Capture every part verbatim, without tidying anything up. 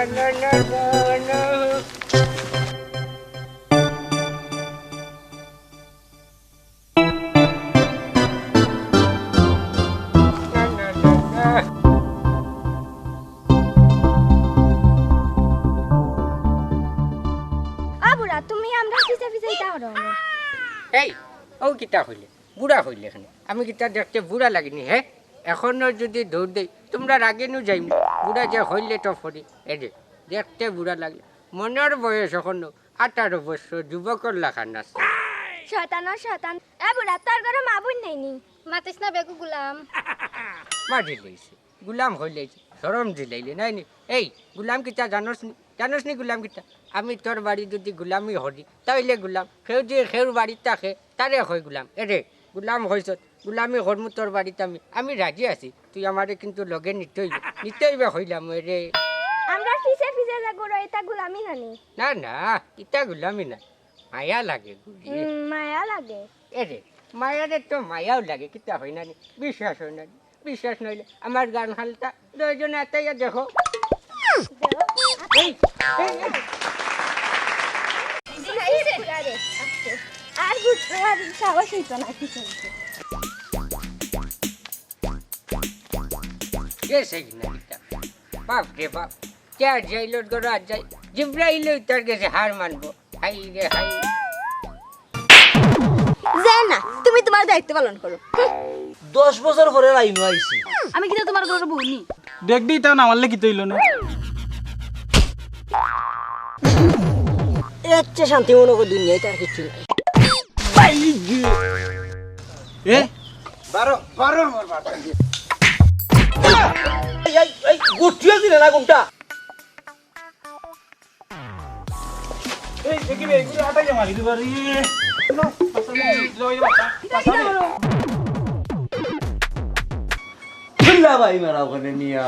আ বুড়া, তুমি আমরার পিছে পিছে ইতা করো কেনে? এই, অউ কিতা কইলে? বুড়া কইলে কেনে? আমি কিতা দেখতে বুড়া লাগিনি, হে? এখনো যুদি দৌড় দেই, তুমরার আগে নু যাইমু। বুড়া যে কইলে তো ফরি। এ যে, দেখতে বুড়া লাগলে, মনর বয়স এখনো আঠারো বছর, যুবকর লাখান আছে। শয়তানর শয়তান। এ বুড়া, তোর ঘরো মা-বইন নাই নি? মাতিস না বেগু গুলাম। মারি লইছে। গুলাম কইলে যে শরম দিলাইলে, নায় নি? এই, গুলাম কিতা জানোস নি? জানোস নি গুলাম কিতা? আমি তোর বাড়ি যুদি গুলামি করি, তা অইলে গুলাম। কেউ যুদি কেউর বাড়িত থাকে, তারে কয় গুলাম। এ রে, গুলাম কইছস, গুলামি করমু তোর বাড়িত আমি। আমি রাজি আছি, তুই আমারে কিন্তু লগে নিতে অইবে। নিতে অইবে কইলাম, এ রে। আমরার পিছে পিছে যে ঘুরো, ইতা গুলামি নানি? না, না, ইতা গুলামি না। মায়া লাগে ঘুরি। হুম, মায়া লাগে। এ রে, মায়ারে তো মায়াও লাগে, কিতা অয় না নি? বিশ্বাস অয় না নি? বিশ্বাস নাইলে আমার গান হালটা দুইজনে আতাইয়া দেখো। এই, এই, এই। আর বুঝতে আর সাহস অইতো না কিছু। এ সেই না কিতা? বাপ রে বাপ, কে আর যাইল গরো আর যাই, জিব্রাইল তার গেছে হার মানবো। হাই রে হাই। যে না, তুমি তুমার দায়িত্ব পালন করো। দশ বছর পরে লাইনো আইছি। আমি কিতা তুমার ঘরর বউ নি? দেখ দি, ইতা না মারলে কিতা অইলো না? এর চেয়ে শান্তি মনে করি দুনিয়াত আর কিচ্ছু নাই। এ? বারো, বারো আমার বারো। এই, এই, এই, গুটিয়ে দিলে না কোনটা? এই, দেখি রে, এগুলো আটাইয়া মারি দিবা রে। দুল্লা ভাই মারা ওখানে নিয়া।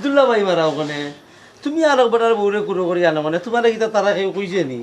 দুল্লা ভাই মারা ওখানে। তুমি আর একবার আর বউরে কুড়ো করি আনো মানে, তুমারে কিতা তারা কেউ কইছে নি?